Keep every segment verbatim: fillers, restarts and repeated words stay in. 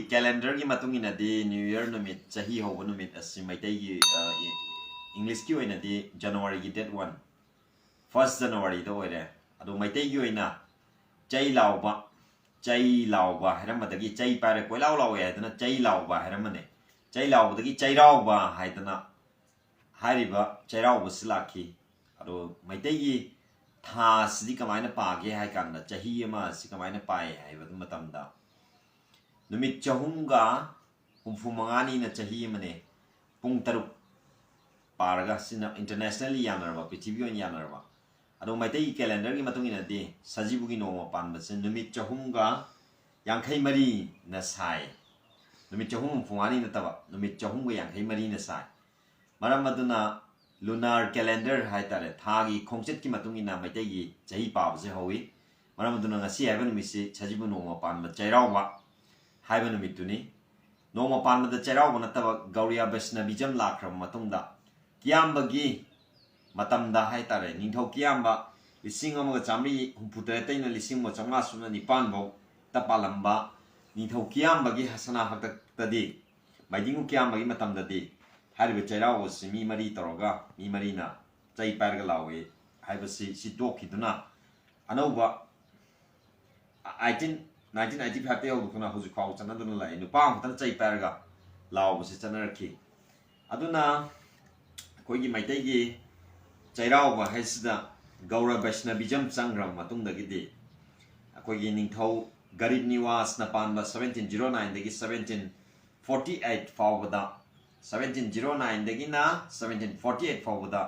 ꯀꯦꯂꯦꯟꯗꯔꯒꯤ ꯃꯇꯨꯡ ꯏꯟꯅꯗꯤ new year ꯅꯨꯃꯤꯠ, ꯆꯍꯤ ꯍꯧꯕ ꯅꯨꯃꯤꯠ ꯑꯁꯤ ꯃꯩꯇꯩꯒꯤ, ꯑ, ꯏ-, ꯏꯪꯂꯤꯁꯀꯤ ꯑꯣꯏꯅꯗꯤ ꯖꯅꯋꯥꯔꯤꯒꯤ date one, first Januaryꯗ ꯑꯣꯏꯔꯦ꯫ ꯑꯗꯣ ꯃꯩꯇꯩꯒꯤ ꯑꯣꯏꯅ ꯆꯩ ꯂꯥꯎꯕ, ꯆꯩ ꯂꯥꯎꯕ ꯍꯥꯏꯔꯝꯕꯗꯒꯤ ꯆꯩ ꯄꯥꯏꯔꯦ ꯀꯣꯏꯂꯥꯎ ꯂꯥꯎꯋꯦ ꯍꯥꯏꯗꯅ ꯆꯩ ꯂꯥꯎꯕ ꯍꯥꯏꯔꯝꯕꯅꯦ꯫ ꯆꯩ ꯂꯥꯎꯕꯗꯒꯤ ꯆꯩꯔꯥꯎꯕ ꯍꯥꯏꯗꯅ ꯍꯥꯏꯔꯤꯕ ꯆꯩꯔꯥꯎꯕꯁꯤ ꯂꯥꯛꯈꯤ꯫ ꯑꯗꯣ ꯃꯩꯇꯩꯒꯤ ꯊꯥꯁꯤꯗꯤ ꯀꯃꯥꯏꯅ ꯄꯥꯒꯦ ꯍꯥꯏ ꯀꯥꯟꯗ, ꯆꯍꯤ ꯑꯃ ꯑꯁꯤ ꯀꯃꯥꯏꯅ ꯄꯥꯏ ꯍꯥꯏꯕ ꯃꯇꯝꯗ, ꯅꯨꯃꯤꯠ ꯆꯍꯨꯝꯒ ꯍꯨꯝꯐꯨ ꯃꯉꯥꯅꯤꯅ ꯆꯍꯤ ꯑꯃꯅꯦ꯫ ꯄꯨꯡ ꯇꯔꯨꯛ ꯄꯥꯔꯒ, ꯁꯤꯅ internationally ꯌꯥꯅꯔꯕ, ꯄ꯭ꯔꯤꯊꯤꯕꯤ ꯑꯣꯏꯅ ꯌꯥꯅꯔꯕ꯫ ꯑꯗꯣ ꯃꯩꯇꯩꯒꯤ ꯀꯦꯂꯦꯟꯗꯔꯒꯤ ꯃꯇꯨꯡ ꯏꯟꯅꯗꯤ ꯁꯖꯤꯕꯨꯒꯤ ꯅꯣꯡꯃ ꯄꯥꯟꯕꯁꯦ ꯅꯨꯃꯤꯠ ꯆꯍꯨꯝꯒ ꯌꯥꯡꯈꯩ ꯃꯔꯤꯅ ꯁꯥꯏ꯫ ꯅꯨꯃꯤꯠ ꯆꯍꯨꯝ ꯍꯨꯝꯐꯨ ꯃꯉꯥꯅꯤ ꯅꯠꯇꯕ, ꯅꯨꯃꯤꯠ ꯆꯍꯨꯝꯒ ꯌꯥꯡꯈꯩ ꯃꯔꯤꯅ ꯁꯥꯏ꯫ ꯃꯔꯝ ꯑꯗꯨꯅ lunar calendar ꯍꯥꯏꯇꯥꯔꯦ, ꯊꯥꯒꯤ ꯈꯣꯡꯆꯠꯀꯤ ꯃꯇꯨꯡ ꯏꯟꯅ ꯃꯩꯇꯩꯒꯤ ꯆꯍꯤ ꯄꯥꯕꯁꯦ ꯍꯧꯏ꯫ ꯃꯔꯝ ꯑꯗꯨꯅ ꯉꯁꯤ ꯍꯥꯏꯕ ꯅꯨꯃꯤꯠꯁꯤ ꯁꯖꯤꯕꯨ ꯅꯣꯡꯃ ꯄꯥꯟꯕ ꯆꯩꯔꯥꯎꯕ ꯍꯥꯏꯕ ꯅꯨꯃꯤꯠꯇꯨꯅꯤ꯫ ꯅꯣꯡꯃ ꯄꯥꯟꯕꯗ ꯆꯩꯔꯥꯎꯕ ꯅꯠꯇꯕ ꯒꯧꯔꯤꯌꯥ ꯕꯩꯁꯅꯕꯤꯖꯝ ꯂꯥꯛꯈ꯭ꯔꯕ ꯃꯇꯨꯡꯗ, ꯀꯤꯌꯥꯝꯕꯒꯤ ꯃꯇꯝꯗ ꯍꯥꯏꯇꯥꯔꯦ, ꯅꯤꯡꯊꯧ ꯀꯤꯌꯥꯝꯕ ꯂꯤꯁꯤꯡ ꯑꯃꯒ ꯆꯥꯃꯔꯤ ꯍꯨꯝꯐꯨ ꯇꯔꯦꯠꯇꯩꯅ ꯂꯤꯁꯤꯡ ꯑꯃ ꯆꯥꯝꯃꯉꯥ ꯁꯨꯞꯅ ꯅꯤꯄꯥꯟ ꯐꯥꯎꯗ ꯄꯥꯜꯂꯝꯕ ꯅꯤꯡꯊꯧ ꯀꯤꯌꯥꯝꯕꯒꯤ ꯁꯅꯥ ꯍꯥꯛꯇꯛꯇꯗꯤ, ꯃꯥꯏꯗꯤꯡꯒꯨ ꯀꯤꯌꯥꯝꯕꯒꯤ ꯃꯇꯝꯗꯗꯤ ꯍꯥꯏꯔꯤꯕ ꯆꯩꯔꯥꯎꯕꯁꯤ ꯃꯤ ꯃꯔꯤ ꯇꯧꯔꯒ, ꯃꯤ ꯃꯔꯤꯅ ꯆꯩ ꯄꯥꯏꯔꯒ ꯂꯥꯎꯏ ꯍꯥꯏꯕꯁꯤ ꯁꯤ ꯇꯣꯛꯈꯤꯗꯨꯅ, ꯑꯅꯧꯕ eighteen, nineteen eighty fiveꯇ ꯍꯧꯗꯣꯛꯇꯨꯅ ꯍꯧꯖꯤꯛ ꯐꯥꯎꯕ ꯆꯠꯅꯗꯨꯅ ꯂꯥꯛꯏ꯫ ꯅꯨꯄꯥ ꯑꯃꯈꯛꯇꯅ ꯆꯩ ꯄꯥꯏꯔꯒ ꯂꯥꯎꯕꯁꯤ ꯆꯠꯅꯔꯛꯈꯤ꯫ ꯑꯗꯨꯅ ꯑꯩꯈꯣꯏꯒꯤ ꯃꯩꯇꯩꯒꯤ ꯆꯩꯔꯥꯎꯕ ꯍꯥꯏꯁꯤꯗ ꯒꯧꯔ ꯕꯩꯁꯅꯕꯤꯖꯝ ꯆꯪꯈ꯭ꯔꯕ ꯃꯇꯨꯡꯗꯒꯤꯗꯤ, ꯑꯩꯈꯣꯏꯒꯤ ꯅꯤꯡꯊꯧ ꯒꯔꯤꯕ ꯅꯤꯋꯥꯁꯅ ꯄꯥꯟꯕ seventeen zero nineꯗꯒꯤ seventeen forty eight ꯐꯥꯎꯕꯗ, seventeen zero nineꯗꯒꯤꯅ seventeen forty eight ꯐꯥꯎꯕꯗ,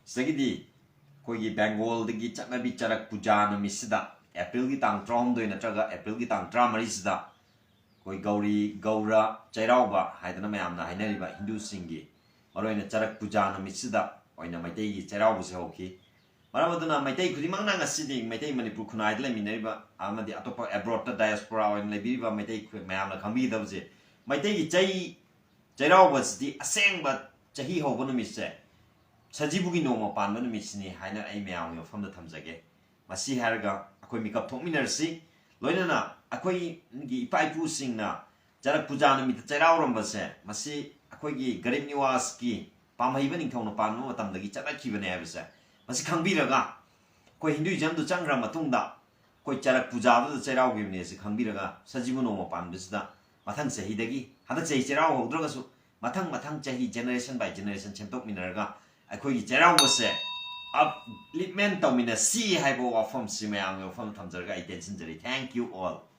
ꯁꯤꯗꯒꯤꯗꯤ ꯑꯩꯈꯣꯏꯒꯤ ꯕꯦꯡꯒꯣꯜꯗꯒꯤ ꯆꯠꯅꯕꯤ ꯆꯔꯛ ꯄꯨꯖꯥ ꯅꯨꯃꯤꯠꯁꯤꯗ, ꯑꯦꯄ꯭ꯔꯤꯜꯒꯤ ꯇꯥꯡ ꯇꯔꯥꯍꯨꯝꯗꯣꯏ ꯅꯠꯇ꯭ꯔꯒ ꯑꯦꯄ꯭ꯔꯤꯜꯒꯤ ꯇꯥꯡ ꯇꯔꯥꯃꯔꯤꯁꯤꯗ, ꯑꯩꯈꯣꯏ ꯒꯧꯔꯤ, ꯒꯧꯔ ꯆꯩꯔꯥꯎꯕ ꯍꯥꯏꯗꯅ ꯃꯌꯥꯝꯅ ꯍꯥꯏꯅꯔꯤꯕ ꯍꯤꯟꯗꯨꯁꯤꯡꯒꯤ ꯃꯔꯨꯑꯣꯏꯅ ꯆꯔꯛ ꯄꯨꯖꯥ ꯅꯨꯃꯤꯠꯁꯤꯗ ꯑꯣꯏꯅ ꯃꯩꯇꯩꯒꯤ ꯆꯩꯔꯥꯎꯕꯁꯦ ꯍꯧꯈꯤ꯫ ꯃꯔꯝ ꯑꯗꯨꯅ ꯃꯩꯇꯩ ꯈꯨꯗꯤꯡꯃꯛꯅ ꯉꯁꯤꯗꯤ, ꯃꯩꯇꯩ ꯃꯅꯤꯄꯨꯔ ꯈꯨꯟꯅꯥꯏꯗ ꯂꯩꯃꯤꯟꯅꯔꯤꯕ ꯑꯃꯗꯤ ꯑꯇꯣꯞꯄ abroadꯇ diaspora ꯑꯣꯏꯅ ꯂꯩꯕꯤꯔꯤꯕ ꯃꯩꯇꯩ ꯈꯨ-, ꯃꯌꯥꯝꯅ ꯈꯪꯕꯤꯒꯗꯕꯁꯦ, ꯃꯩꯇꯩꯒꯤ ꯆꯩ, ꯆꯩꯔꯥꯎꯕꯁꯤꯗꯤ ꯑꯁꯦꯡꯕ ꯆꯍꯤ ꯍꯧꯕ ꯅꯨꯃꯤꯠꯁꯦ ꯁꯖꯤꯕꯨꯒꯤ ꯅꯣꯡꯃ ꯄꯥꯟꯕ ꯅꯨꯃꯤꯠꯁꯤꯅꯤ ꯍꯥꯏꯅ ꯑꯩ ꯃꯌꯥꯝꯒꯤ ꯃꯐꯝꯗ ꯊꯝꯖꯒꯦ꯫ ꯃꯁꯤ ꯍꯥꯏꯔꯒ ꯑꯩꯈꯣꯏ ꯃꯤꯀꯞ ꯊꯣꯛꯃꯤꯟꯅꯔꯁꯤ꯫ ꯂꯣꯏꯅꯅ ꯑꯩꯈꯣꯏꯒꯤ ꯏꯄꯥ ꯏꯄꯨꯁꯤꯡꯅ ꯆꯔꯛ ꯄꯨꯖꯥ ꯅꯨꯃꯤꯠꯇ ꯆꯩꯔꯥꯎꯔꯝꯕꯁꯦ, ꯃꯁꯤ ꯑꯩꯈꯣꯏꯒꯤ ꯒꯔꯤꯕ ꯅꯤꯋꯥꯖꯀꯤ ꯄꯥꯝꯍꯩꯕ ꯅꯤꯡꯊꯧꯅ ꯄꯥꯟꯕ ꯃꯇꯝꯗꯒꯤ ꯆꯠꯅꯈꯤꯕꯅꯦ ꯍꯥꯏꯕꯁꯦ ꯃꯁꯤ ꯈꯪꯕꯤꯔꯒ, ꯑꯩꯈꯣꯏ ꯍꯤꯟꯗꯨꯏꯖꯝꯗꯨ ꯆꯪꯈ꯭ꯔ ꯃꯇꯨꯡꯗ ꯑꯩꯈꯣꯏ ꯆꯔꯛ ꯄꯨꯖꯥꯗꯨꯗ ꯆꯩꯔꯥꯎꯈꯤꯕꯅꯦ ꯑꯁꯤ ꯈꯪꯕꯤꯔꯒ, ꯁꯖꯤꯕꯨ ꯅꯣꯡꯃ ꯄꯥꯟꯕꯁꯤꯗ ꯃꯊꯪ ꯆꯍꯤꯗꯒꯤ, ꯍꯟꯗꯛ ꯆꯍꯤ ꯆꯩꯔꯥꯎꯍꯧꯗ꯭ꯔꯒꯁꯨ ꯃꯊꯪ ꯃꯊꯪ ꯆꯍꯤ generation by generation ꯁꯦꯝꯗꯣꯛꯃꯤꯟꯅꯔꯒ ꯑꯩꯈꯣꯏꯒꯤ ꯆꯩꯔꯥꯎꯕꯁꯦ upliftment ꯇꯧꯃꯤꯟꯅꯁꯤ ꯍꯥꯏꯕ ꯋꯥꯐꯝꯁꯤ ꯃꯌꯥꯝꯒꯤ ꯋꯥꯐꯝ ꯊꯝꯖꯔꯒ ꯑꯩ ꯇꯦꯟꯁꯤꯟꯖꯔꯤ꯫ Thank you all꯫